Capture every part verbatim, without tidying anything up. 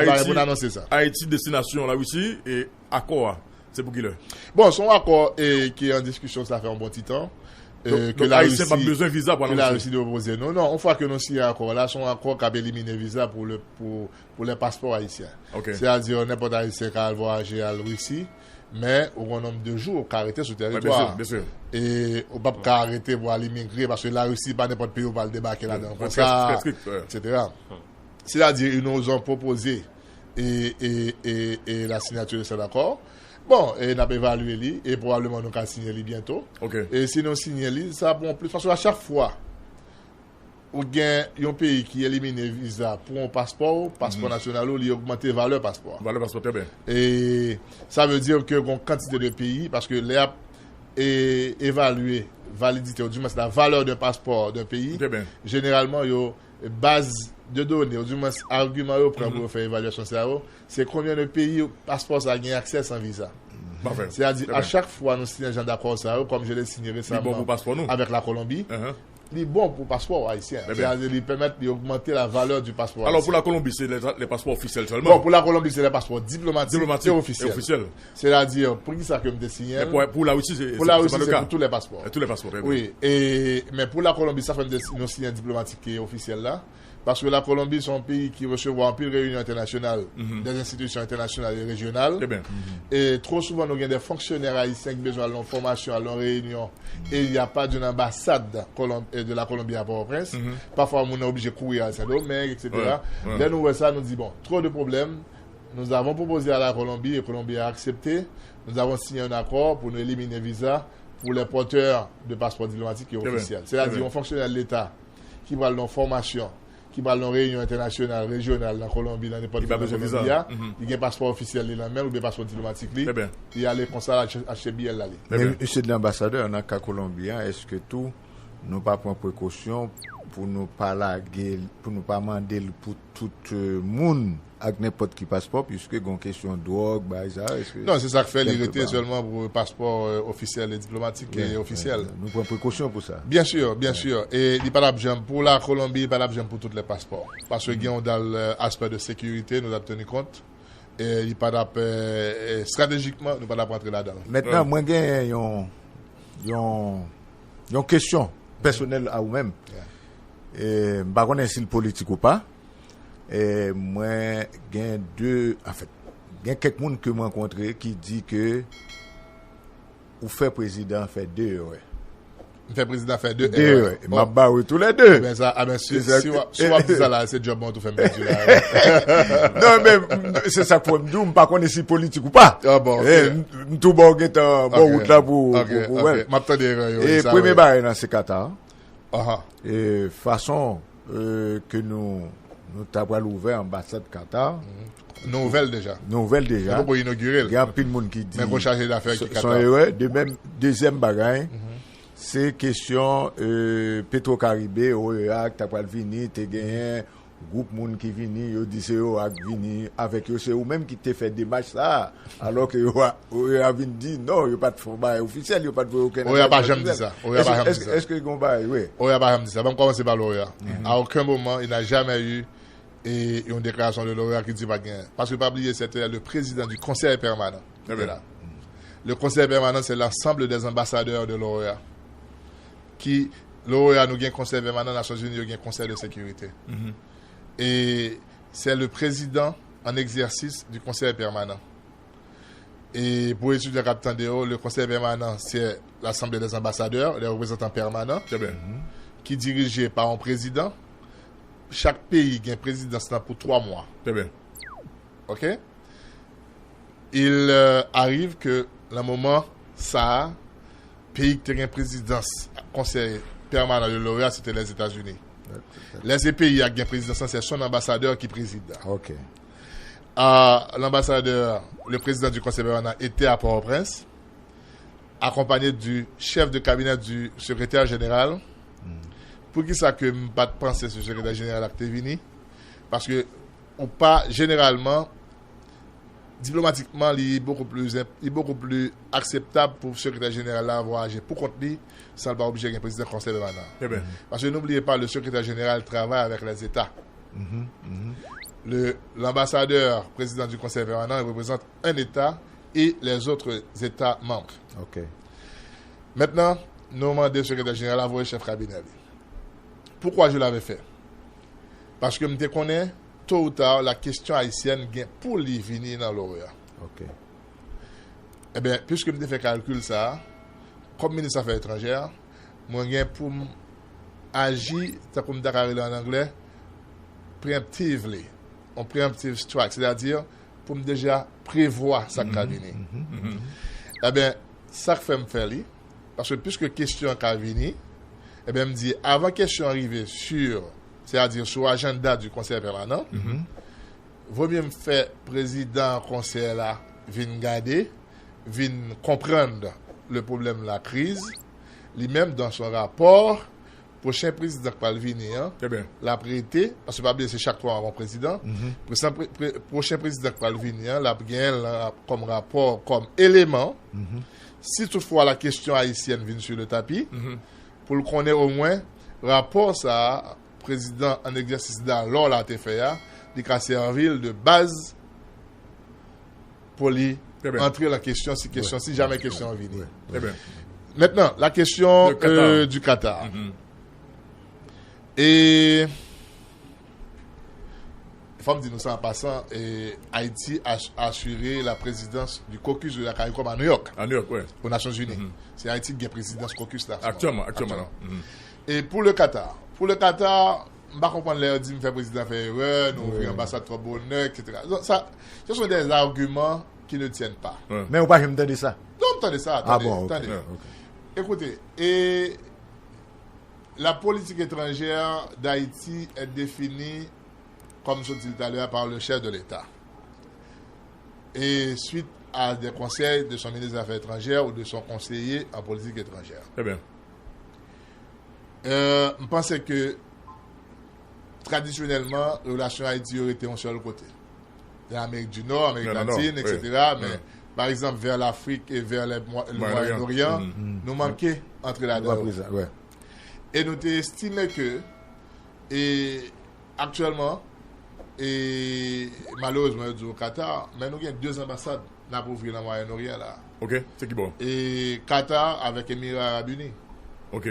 Ayiti, pou n anonse sa. Ayiti, destinasyon Larisi, e akò a, se pou kilè? Bon, se yon akò, e, ki an diskisyon, sa fè yon bon ti tan. E, donk, ke donk, Ayisyen pa Larisi, bezwen viza pou ke anonse. Larisi te pwopoze nou. Non, yon fwa ke nou siyen akò la, se yon akò k ap elimine viza pou le, pou, pou lè paspò ayisyen. Ok. Sètadi, nenpòt Ayisyen ka al vwayaje al Risi, men ou gen yon nonb de jou ou ka rete sou tèritwa a. Wi, byen si, byen si. E ou p ap ka rete pou al imigre, paske Larisi pa nenpòt peyi ou pral debake ladan l konsa, etsetera. Sètadi, nou pwopoze e, e, e, e la signature de cet accord. Bon, e n ap evalye li, e pwobableman nou ka siyen li byento. Ok. E si nou siyen li, sa pran plis, paske a chak fwa ou gen yon peyi ki elimine viza pou yon paspò, paspò nasyonal ou, li ogmante valè paspò a. Valè paspò, trè byen. E sa vle di ke gon kantite de peyi, paske lè y ap e, evalye validite, ou dimwens la valeur d'un passeport d'un pays, jeneralman, yo, baz de done, ou dimwens agiman yo pran pou yo fè evalyasyon sa yo, se konbyen de peyi paspò sa gen aksè san viza. Sètadi, a chak fwa nou siyen jan dakò sa yo, comme je l'ai signé récemment avec la Colombie, li bon pou paspò ayisyen. Sètadi, li pèmèt li ogmante la valeur du passeport haïtien. Alò, pou Lakolonbi, se lè, lè paspò ofisyèl sèlman? Bon, pou Lakolonbi, se lè paspò diplomatik e ofisyèl. Sètadi, pou ki sa ke m te siyen l? Pou Larisi, se, pou Larisi, se pou tout lè paspò. Tout lè paspò, trè byen. Wi, e, men pou Lakolonbi, sa fè m te, nou siyen diplomatik e ofisyèl la. Paske Lakolonbi, se yon peyi ki resevwa anpil reyinyon entènasyonal, des institutions internationales et régionales. Trè byen. E twò souvan, nou gen de fonksyonè ayisyen ki bezwen al nan fòmasyon, al nan reyinyon, e y a pa d'une ambassade Colom-, e de la Colombie à Port-au-Prince. Pafwa, moun nan oblije kouri al Sendomeng, etsetera. Lè nou wè sa, nou di, bon, trop de problèmes. Nous avons proposé à la Colombie et Colombie a accepté. Nous avons signé un accord pour nous éliminer visa pour les porteurs de passeports diplomatiques et officiels. Sètadi, yon fonksyonè Leta ki pral nan fòmasyon, ki pral nan reyinyon entènasyonal, rejyonal nan Kolonbi, nan nenpòt vil nan Kolonbi a, li gen paspò ofisyèl li nan men l oubyen paspò diplomatik li, li ale konsa, l al ch-, achte biyè l ale. Men, mesye de lanbasadè, nan ka Kolonbi a, èske tou nou pa pran prekosyon pou nou pa lage, pou nou pa mande l pou tout, euh, moun ak nenpòt ki paspò, piske gon kesyon dwòg, bagay sa, èske... Non, se sa k fè li rete sèlman pou paspò, euh, ofisyèl e diplomatik e ofisyèl. Nou pran prekosyon pou sa. Byen si, byen si. E li pa t ap janm, pou Lakolonbi, li pa t ap janm pou tout lè paspò. Paske gen yon dal, euh, aspè de sekirite, nou t ap teni kont. E li pa t ap, euh, estratejikman, nou pa t ap rantre ladan l. Mentnan, mwen gen yon, yon, yon kesyon pèsonèl a ou menm. E m pa konnen si l politik ou pa. E mwen gen de, anfèt, gen kèk moun ke m rankontre ki di ke ou fè prezidan fè de erè. M fè prezidan fè de erè. M ap ba ou tou lè de. Ebyen sa, a ben, si, si w ap, si w ap di sa la, se djòb mwen tou fè m pèdi la. Non, men, m, se sa k fè m di w, m pa konnen si politik ou pa. Ah bon, ok. M, m tou ba w gentan bò wout la pou, pou, pou wè l. M ap tande erè yo. E premye bagay nan se Qatar. E fason, euh, ke nou, nou ta pral ouvè anbasad Qatar. Nou ouvè l deja. Nou ouvè l deja. Nou poko inogire l. Gen anpil moun ki di se, se yon erè. De menm, dezyèm bagay, se kesyon, euh, Petro Caribe, O E A, ki ta pral vini, te genyen gwoup moun ki vini, yo di se O E A k vini avèk yo, se ou menm ki te fè demach sa a, alò ke O E A, O E A vin di non, yo pa t fè yon bagay ofisyèl, yo pa t voye okenn... O E A pa janm di sa. O E A pa janm di sa. Èske, èske, èske gen yon bagay, wi. O E A pa janm di sa. Ban m kòmanse pa l'O E A. À aucun moment, il n'a jamais eu, eh, une déclaration de l'O E A qui dit pa t genyen. Parce que pa bliye, c'était le président du Conseil permanent qui était là. Le Conseil permanent, c'est l'ensemble des ambassadeurs de l'O E A. Ki, l'O E A, nou gen Konsèy pèmanan, Nasyonzini, yo gen Konsèy de sekirite. E c'est le président en exercice du Conseil permanent. E pou etidyan k ap tande yo, le Conseil permanent, c'est l'Assemblée des ambassadeurs, les représentants permanents, ki dirije pa yon prezidan. Chak peyi gen prezidans lan pou twa mwa. Trè byen. Ok? Il, euh, arrive que nan moman sa a, peyi ki te gen prezidans Konsèy pèmanan de l'O E A, se te Lèzetazini. Lè se peyi a ki gen prezidans lan, se son anbasadè ki prezide. Ok. Ah, l'ambassadeur, le président du Conseil permanent était à Port-au-Prince, accompagné du chef de cabinet du secrétaire général. Poukisa ke m pa t panse se sekretè jeneral la ki te vini? Paske ou pa, jeneralman, diplomatikman, li bokou pli, li bokou pli akseptab pou sekretè jeneral la vwayaje pou kont li, san l pa oblije gen prezidan konsèy pèmanan. Paske, n'oubliez pas, le secrétaire général travaille avec les États. Le, l'ambassadeur, président du Conseil permanent, représente un État et les autres États membres. Ok. Maintenant, nou mande sekretè jeneral la voye chèf kabinè li. Pourquoi je l'avais fait? Paske m te konnen, tôt ou tard, la question haïtienne gen pou li vini nan l'OEA. Ok. Ebyen, piske m te fè kalkil sa a, kòm minis afè etranjè, mwen gen pou m aji, tankou m ta ka rele an anglè, preemptively, on preemptive strike, sètadi pou m deja prevwa sa k ka vini. Ebyen, sa k fè m fè li, paske piske kesyon an ka vini, ebyen, m di, avan kesyon an rive sur, sètadi sou ajanda du Conseil permanent, vo mye m fè prezidan konsèy la vin gade, vin konprann le problème la crise, li menm dans son rapport, pwochen prezidan k pral vini an, Ebyen. l ap rete, paske pa bliye se chak twa an yon prezidan, pwochen pre- pre- pwochen prezidan k pral vini an, l ap genyen l an kòm rapò, kòm eleman, si toutfwa la kesyon ayisyèn vin sur le tapis, pou l konnen omwen rapò sa a, prezidan an egzèsis dalò la te fè a, li ka sèvi l de baz pou li Trè byen. antre nan kesyon si kesyon si jamè kesyon an vini. Trè byen. Maintenant, la question Le Qatar. euh, du Qatar. Et fò m di nou sa an pasan, et Haïti a assuré la présidence du caucus de la CARICOM à New York, A New York, wi. aux Nations Unies. Se Ayiti ki gen prezidans caucus la. Aktyèlman, aktyèlman. Non. Mhm. Et pour le Qatar, pour le Qatar, m pa konprann lè yo di m fè prezidan fè erè, nou ouvri anbasad twò bonè, et cetera. Donc, ça, ce sont des arguments qui ne tiennent pas. Men ou pa janm tande sa. Non, tande sa, Ah tande, bon, ok. tande. Yeah, ok. Écoutez, et la politique étrangère d'Haïti est définie, comme je dis tout à l'heure, par le chef de l'État. Et suite à des conseils de son ministre des Affaires étrangères ou de son conseiller en politique étrangère. Trè byen. Euh, m panse ke tradisyonèlman, relasyon Ayiti yo rete yon sèl kote. Nan Amerik di Nò, Amerik Nan Nò, Latin, wi. et cetera. Men, Wi. pa egzanp, vè Lafrik e vè le Mwa- le Mwayen Mwayen Oryan, Oryan. nou manke antre Nou pa ladan yo. prezan, wi. E nou te estime ke, e aktyèlman, e malerezman, yo di o Qatar, men nou gen de anbasad n ap ouvri nan Mwayen Oryan la. Ok, se ki bò? E Qatar avèk Emira Arab Ini. Ok.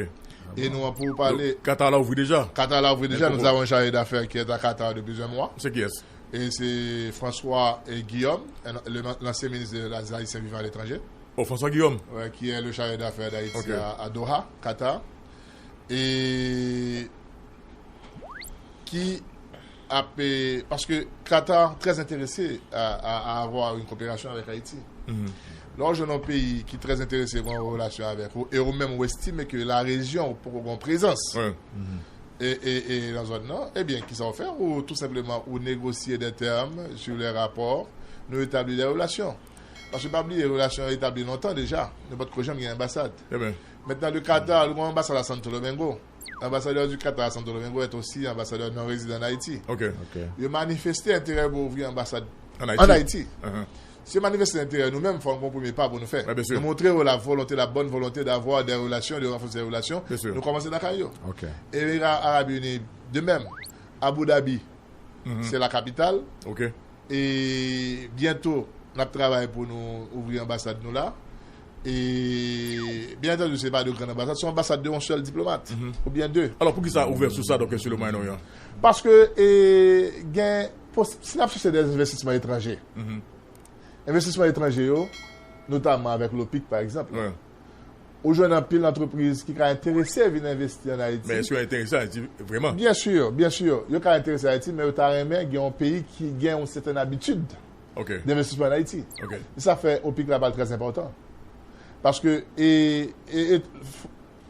E nou an pou pale. Qatar la ouvri deja. Qatar la ouvri déjà, Pou- nous avons un chargé d'affaires qui est à Qatar depuis un mois. Se ki yès? Et c'est François et Guillaume, un- le- l'ancien ministre des Haïtiens vivant à l'étranger, Oh, François Guillaume. ouais, qui est le chargé d'affaires d'Haïti Ok. à, à Doha, Qatar. Et qui a payé, parce que Qatar très intéressé à, à- à avoir une coopération avec Haïti. Lè w jwenn yon peyi ki trè enterese pou yon relasyon avèk ou, e ou menm ou estime ke larejyon ou poko gen yon prezans Wi. e, e, e nan zòn nan, ebyen, kisa w fè? Ou tou senpleman ou negosye des termes sur les rapports, nou etabli des relations. Paske pa bliye, relasyon yo etabli lontan deja, nou pa t ko janm gen anbasad. Trè byen. Maintenant, le Qatar, nou gen yon anbasad à Santo Domingo. L'ambassadeur du Qatar à Santo Domingo est aussi ambassadeur non résident en Haïti. Ok. Ok. Yo manifeste enterè pou ouvri anbasad An an Ayiti. Ayiti. Uh-huh. Si yo manifeste enterè, nou menm, fò nou pran yon premye pa pou nou fè. Wi, bien sûr. Nou montre yo la volonte, la bonne volonté d'avoir des relations, de renforcer des relations. Bien sûr. Nou kòmanse lakay yo. Ok. Emira Arab Ini, de même. Abu Dhabi, Mhm. c'est la capitale. Ok. E byento, n ap travay pou nou ouvri anbasad nou la. E byen antandi, se pa de gran anbasad, se yon anbasad de yon sèl diplomat, oubyen de. Alò, poukisa ouvè sou sa, donk, sou le Moyen-Orient? Paske e, gen, pos- si n ap chèche de envestisman etranje, envestisman etranje yo, notamman avèk l'OPIC, pa egzanp, Wi. ou jwenn anpil antrepriz ki ka enterese vin envesti an Ayiti. Men èske yo enterese Ayiti vrèman? Bien sûr, bien sûr. Yo ka enterese Ayiti, men yo ta renmen gen yon peyi ki gen yon sètèn abitid Ok. d'investissement en Haïti. Ok. Sa fè OPIC la pa trè enpòtan. Paske e, e, e, f-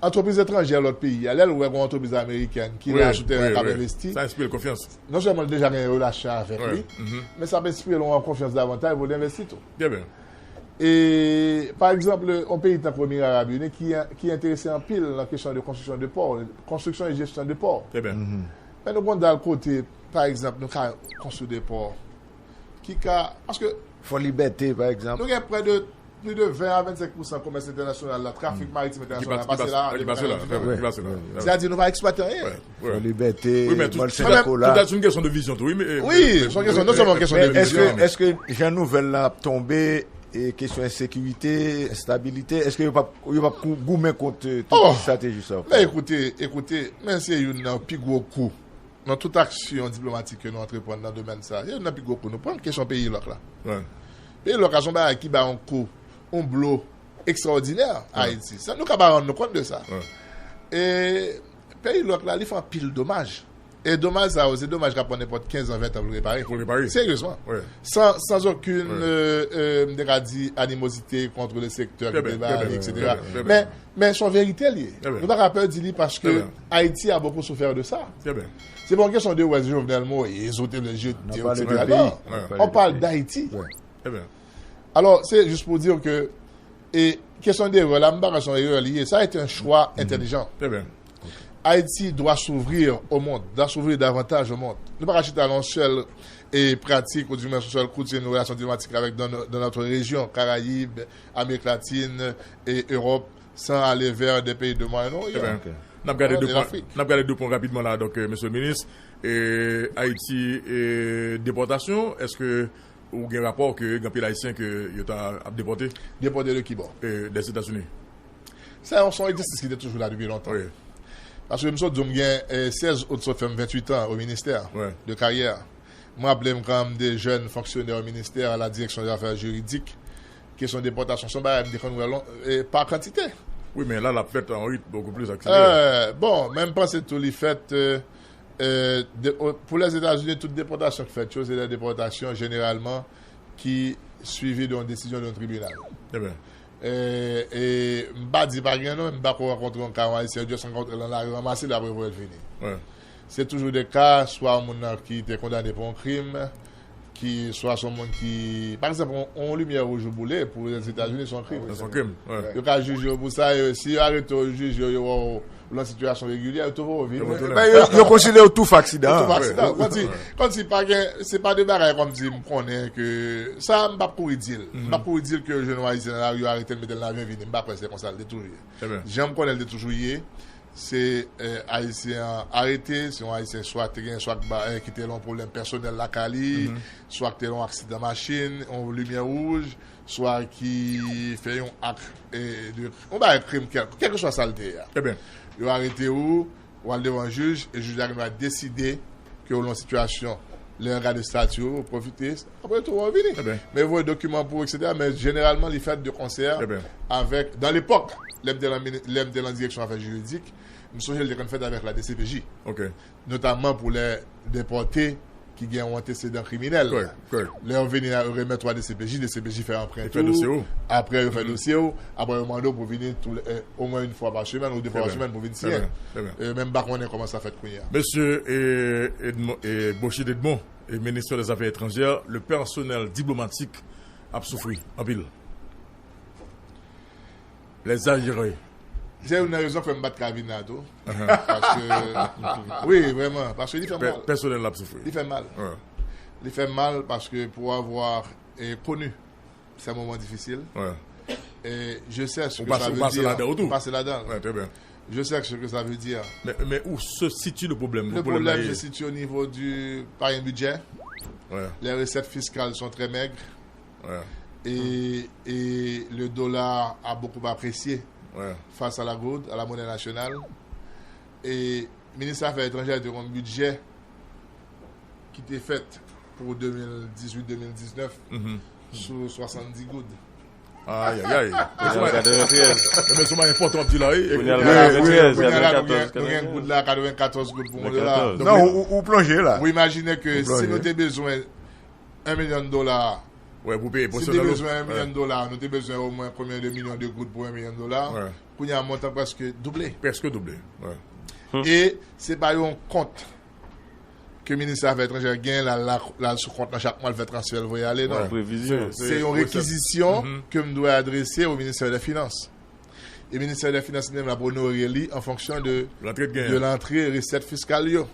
antrepriz etranjè lòt peyi a, lè l wè yon antrepriz amerikèn ki Wi, la sou teren wi, k ap wi. envesti, Sa enspire l konfyans. non sèlman l deja gen relasyon avèk Wi. li, men sa ap enspire l yon konfyans davantaj pou l envesti tou. Trè byen. E, pa egzanp, yon peyi tankou Emira Arab Ini ki, ki enterese anpil nan kesyon de konstriksyon de pò, konstriksyon e jesyon de pò. Trè byen. Men nou gen dal kote, pa egzanp, nou ka konstwi de pò ki ka, paske Fò Libète, pa egzanp. nou gen prè de plis de ven a vennsenk pousan komès entènasyonal la, trafik maritim entènasyonal la pase la, depi Karayibi. Sètadi nou pa eksplwate anyen. Wi, men tout sa se yon kesyon de vizyon tou. Wi, se yon kesyon, non sèlman yon kesyon de vizyon. Èske jan nouvèl la ap tonbe, e kesyon ensekirite, enstabilite, èske yo p ap, yo p ap goumen kont tout estrateji sa? Men ekoute, ekoute, men se youn nan pi gwo kou nan tout aksyon diplomatik ke nou antreprann nan domèn sa. Se youn nan pi gwo kou nou pran, kesyon peyi lòk la. Peyi lòk la se yon bagay ki bay yon kou, yon blo ekstraòdinè Ayiti. Sa, nou ka pa rann nou kont de sa. E peyi lòk la, li fè anpil domaj. E domaj sa yo, se domaj k ap pran nenpòt kenz an, ven tan pou l repare. Pou l repare. Seryezman. San, san okenn, euh, euh, m te ka di, animozite kont le sektè ki te ba li, etsetera. Men, men se yon verite li ye. Nou pa ka pè di li paske Ayiti a beaucoup souffert de ça. Se pa yon kesyon de wè Jovenel Moïse ou te vle jete, etsetera. Non, on parle d'Haïti. Alò, se jis pou di ke, e kesyon de erè la, m pa kwè se yon erè li ye. Ça a été un choix intelligent. Haïti doit s'ouvrir au monde, doit s'ouvrir davantage au monde. Nou pa ka chita nan yon sèl, e, pratik, ou di mwen yon sèl kote, nou relasyon diplomatik avèk dans, dans notre région, Caraïbes, Amérique latine, e Europe, sans aller vers des pays de Moyen-Orient. N ap gade de pwen, n ap gade de pwen rapidman la, donk, euh, mesye minis, e Ayiti, e depòtasyon, èske ou gen rapò ke gen anpil Ayisyen ke yo ta ap depòte? Depòte de ki bò? E Dèzetazini. Sa se yon egzèsis ki te toujou la depi lontan. Paske m sot di w m gen, e, sèz out sot fè m venntuit an o ministè de karyè. M raple m kan m te jèn fonksyonè o ministè a la direction des affaires juridiques, kesyon depòtasyon se yon bagay m te konn wè lon, e, pa kantite. Wi, men la, l ap fèt an ritm beaucoup plus accéléré. Bon, men m panse tou li fèt, e, e, de, o, pou Lèzetazini, tout depòtasyon k fèt yo, se de depòtasyon jeneralman ki swivi de yon desizyon de yon tribinal. E, e m pa di pa gen non, m pa ko rankontre yon ka yon Ayisyen, yo just rankontre l nan lari, ranmase l, apre voye l vini. Se toujou de ka, swa yon moun nan ki te kondane pou yon krim, ki swa se yon moun ki, pa egzanp, yon, yon limyè wouj ou boule pou Lèzetazini, se yon krim. Se yon krim, wi. Yo ka jije w pou sa, e si yo arete w, yo jije w, yo wè w ou nan sitiyasyon regilyè, yo tou voye w vini. Men yo, yo konsidere w tou fè aksidan. Tou fè aksidan. Kòmsi, kòmsi pa gen, se pa de bagay kòmsi m konnen ke, sa m p ap kouri di l. M p ap kouri di l ke yo jwenn yon Ayisyen nan lari, yo arete l, mete l nan avyon, vini. M pa kwè se konsa l te toujou ye. Jan m konnen l te toujou ye, se, e, Ayisyen an arete, se yon Ayisyen swa te gen, swa k ba, e, ki te gen yon pwoblèm pèsonèl lakay li, swa k te gen yon aksidan machin, yon limyè wouj, swa ki fè yon ak, e, de, yon bagay krim, kèl, kèlkeswa sa l te ye a. Yo arete w, w al devan jij, e jij la gen dwa deside ke w nan sitiyasyon, lè yo gade estati w, pwofite, apre tou, w vini. Men voye dokiman pou, etsetera. Men jeneralman, li fèt de konsè avèk, dans l'époque, lè m te nan mini-, lè m te nan direksyon afè jiridik, m sonje l te konn fèt avèk la D C P J. Notamman pou lè depòte ki gen yon antesedan kriminèl. Lè yo vini la, yo remèt ou a D C P J, D C P J fè anprent ou, apre yo fè dosye w, apre yo mande w pou vini tou lè, e, omwen yon fwa pa semèn ou de fwa pa semèn pou vin siyen. E, men m pa konnen kòman sa fèt kounye a. Mesye, e, Edmond, e, Bochid Edmond, e, ministre des Affaires étrangères, le personnel diplomatique ap soufri anpil. Les arriérés. Se youn nan rezon k fè m pa t ka vin la tou. Paske, wi, vrèman, paske li fè mal. Pèsonèl la ap soufri. Li fè mal. Li fè mal paske pour avoir, e, connu ces moments difficiles, e, je sais ce que ça veut dire. Ou pase ladan tou. Ou pase ladan. Je sais ce que ça veut dire. Men, men où se situe le problème? Le problème se situe au niveau du, pa gen bidjè. Les recettes fiscales sont très maigres. Et, et le dollar a beaucoup apprécié face à la gourde, à la monnaie nationale. E minis afè etranjè te gen yon bidjè ki te fèt pou de mil dizuit de mil diznèf sou swasanndis goud. Ayayay. Katreventrèz. Men se yon enpòtan w ap di la, wi. Kounye a la, kounye a la, nou gen goud la katrevenkatòz goud pou yon dola. Non, ou, ou plonje la. Ou imajine ke si nou te bezwen yon milyon dola, si nou te bezwen yon milyon dola, nou te bezwen omwen konbyen de milyon de goud pou yon milyon dola? Kounye a, montan prèske double. Prèske double. E se pa yon kont ke minis afè etranjè gen, l al, l al sou kont lan chak mwa, l fè transfè, l voye ale, non. Se yon rekizisyon ke m dwe adrese au ministère des Finances. E ministè des Finances li menm l ap onore li an fonksyon de, de lantre, resèt fiskal yo.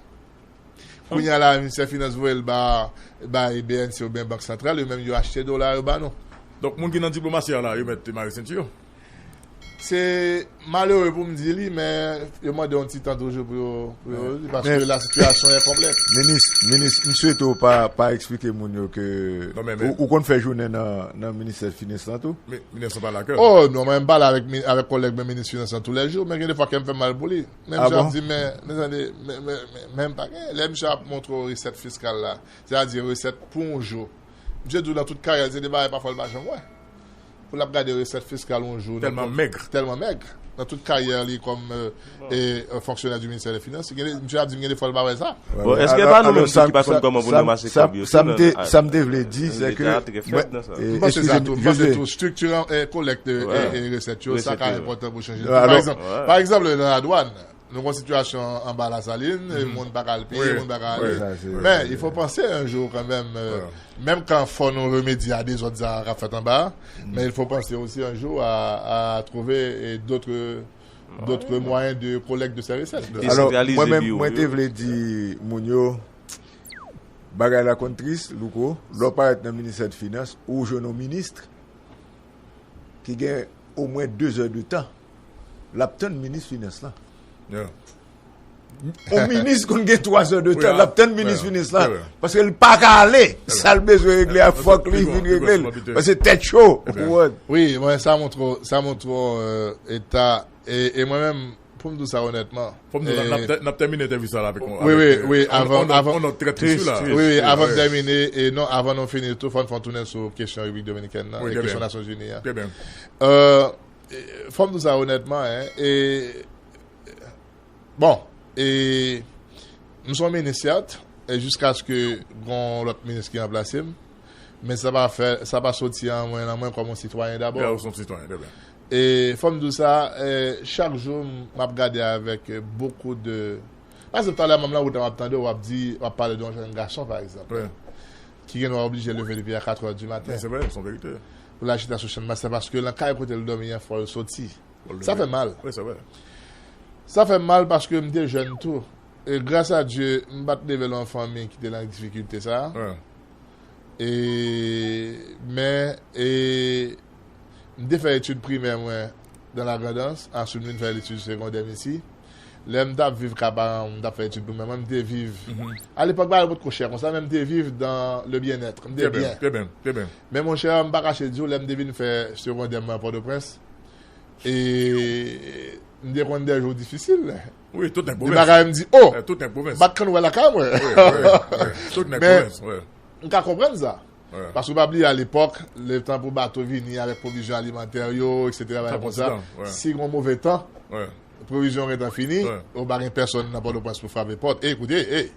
Kounye a la, ministè finans voye l ba, bay B N C oubyen Bank Santral, yo menm yo achte dola yo ba nou. Donk, moun ki nan diplomasi a la, yo mèt mare senti yo. Se malere pou m di li, men yo mande yon ti tan toujou pou yo, pou yo di, paske la sitiyasyon e konplèks. Minis, minis, m swete w pa, pa eksplike moun yo ke ou, ou konn fè jounen nan, nan ministè finans lan tou? Minis lan pa lakè. Oh, non, mwen m pale avèk, mi- avèk kòlèg mwen minis finans lan toulèjou, men gen de fwa kè m fè mal pou li. Men misye ap di, men, men tande, men, men, men, men m pa gen. Lè misye ap montre w resèt fiskal la, sètadi resèt pou yon jou. Misye di w nan tout karyè l, se de bagay pafwa l pa janm wè. Pou l ap gade resèt fiskal yon jou, tèlman mèg. Tèlman mèg. Nan tout karyè li kòm, euh, e, euh, fonksyonè di ministè de finans, gen de- misye ap di m gen de fwa l pa wè sa. Bon, èske pa nou menm tou ki pa konn kòman pou n ranmase kòb yo tou? Sa m te, sa m te vle di, se ke mwen, e, m panse sa tou, m panse tou, estrikti, e, kolèk, e, e resèt yo, sa ka enpòtan pou chanje. Pa egzanp, pa egzanp, nan ladwàn, nou gon sitiyasyon anba Lasalin, e moun pa ka al peye, moun pa ka ale. Men, il faut penser un jour quand même, euh, menm kan fò nou remedye a dezòd sa k ap fèt anba a, men il faut penser aussi un jour à, à trouver, eh, d'autres, d'autres moyens de collecte de ces recettes. Alò, mwen menm, mwen te vle di moun yo, bagay la konn tris, Louko, lè w parèt nan ministè de finans, ou jwenn yon minis ki gen omwen de zè de tan, l ap tann minis finans lan. On minis konn gen twa zè de tan, l ap tann minis finans lan, paske l pa ka ale. Sa l bezwen regle a, fòk li vin regle l, paske tèt cho, ou konprann? Wi, mwen, sa montre, sa montre, euh, eta, e, e mwen menm, pou m di w sa onètman, fò m di w, n ap tè- n ap tèmine entèvyou sa la avèk yon, wi, wi, wi, avan, avan, on nòt trè tris la. Wi, wi, avan n tèmine, e non, avan nou fini tou, fò n fè yon tounen sou kesyon Repiblik Dominikèn nan, e kesyon Nasyonzini an. Euh, e, fò m di w sa onètman, en, e, bon, e, m se yon minis, sèt, e jiskaske gon lòt minis ki ranplase m, men sa pa fè, sa pa soti an mwen, nan mwen kòm yon sitwayen dabò. Ou se yon sitwayen, trè byen. E fò m di w sa, e, chak jou m ap gade avèk, e, beaucoup de, pa egzanp, talè menm nan wout la, m ap tande w ap di, w ap pale de yon jèn gason, pa egzanp, ki gen dwa oblije leve depi a katrè di maten. Se vre, se yon verite. Pou l al chita sou chann mas la, paske nan kay kote l dòmi an, fò l soti. Sa fè mal. Wi, se vre. Sa fè mal paske m te jèn tou. E gras a Dye, m pa t leve nan yon fanmi ki te nan difikilte sa a. E, men, e, m te fè etid primè mwen dans la Grand'Anse, answit m vin fè etid segondè m isi. Lè m t ap viv ka paran m, m t ap fè etid primè mwen, m te viv. Alepòk, bagay yo potko chè konsa, men m te viv dans le bien-être. M te byen. Trè byen, trè byen. Men monchè, m pa kache di w, lè m te vin fè segondè mwen an Pòtoprens, e m te konn de jou difisil. Wi, tout nèg pwovens. De bagay m di, oh! Tout nèg pwovens. M pa t konn wè lakay mwen. Wi, wi, wi. Tout nèg pwovens, wi. Men m ka konprann sa. Paske w pa bliye alepòk, letan pou bato vini avèk pwovizyon alimantè yo, etsetera, bagay konsa, si gon move tan, pwovizyon gentan fini, ou pa gen pèsòn nan Pòtoprens pou frape pòt. Ey, koute, ey,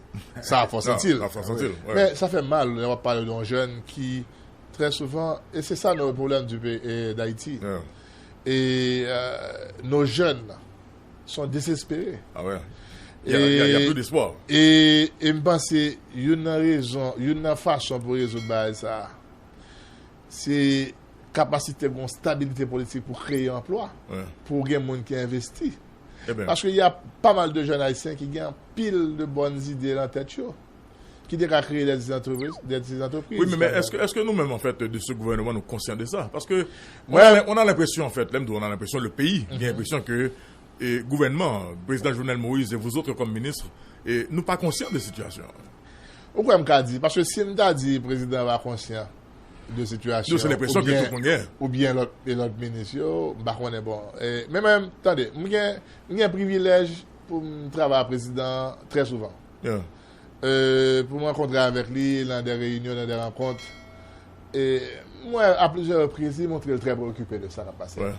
sa fò santi l. Men sa fè mal lè w ap pale de yon jèn ki, trè souvan, e se sa nou pwoblèm di peyi, e, Dayiti. E, euh, nos jeunes sont désespérés. Ah ouais. Il y a, il y a, il y a plus d'espoir. E, e m panse youn nan rezon, youn nan fason pou rezoud bagay sa a, se kapasite gon stabilite politik pou kreye anplwa, pou gen moun ki envesti. Paske y a pa mal de jèn ayisyen ki gen anpil de bòn zide nan tèt yo, ki te ka kreye de ti antrepriz, de ti antrepriz. Wi, men, men èske, èske nou menm, an fèt, de se gouvènman, nou konsyan de sa? Paske on a, on a l'impression, an fèt, lè m di on a l'impression, le peyi gen enpresyon ke, e, gouvènman, prezidan Jovenel Moïse et vous autres comme ministres, e, nou pa konsyan de sitiyasyon an. Ou kwè m ka di, paske si m ta di prezidan pa konsyan de sitiyasyon, oubyen, oubyen lòt, e lòt minis yo, m pa konnen, bon. E, men mwen, tande, m gen, m gen privilèj pou m travay ak prezidan an trè souvan. E, pou m rankontre avèk li nan de reyinyon, nan de rankont, e, m wè a plizyè repriz, li montre l trè preokipe de sa k ap pase.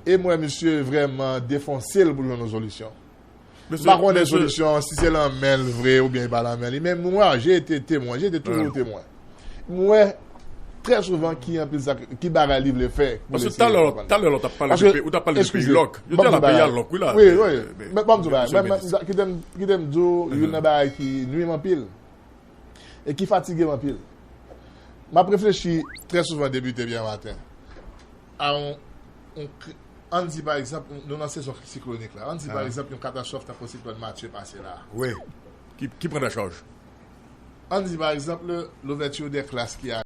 E m wè misye vrèman defonse l pou l jwenn yon solisyon. M pa konnen solisyon an, si se nan men l vre oubyen li pa nan men li, men mwen, j'ai été témoin, j'ai été toujours témoin. M wè trè souvan ki anpil sa, ki bagay li vle fè pou l eseye konprann. Paske talè, talè lè w t ap pale de peyi, ou t ap pale de peyi lòk. Yo di la peyi a lòk, wi la. Wi, wi. Men ban m di w bagay, men, men, kite m, kite m di w, youn nan bagay ki nwi m anpil e ki fatige m anpil. M ap reflechi trè souvan depi te byen maten. A yon, yon k-, ann di, pa egzanp, nou nan sezon siklonik la. Ann di, pa egzanp, yon katastwòf tankou siklòn Matye pase la. Wi. Qui, qui prendra charge? Ann di, pa egzanp, l'ouverture des classes ki a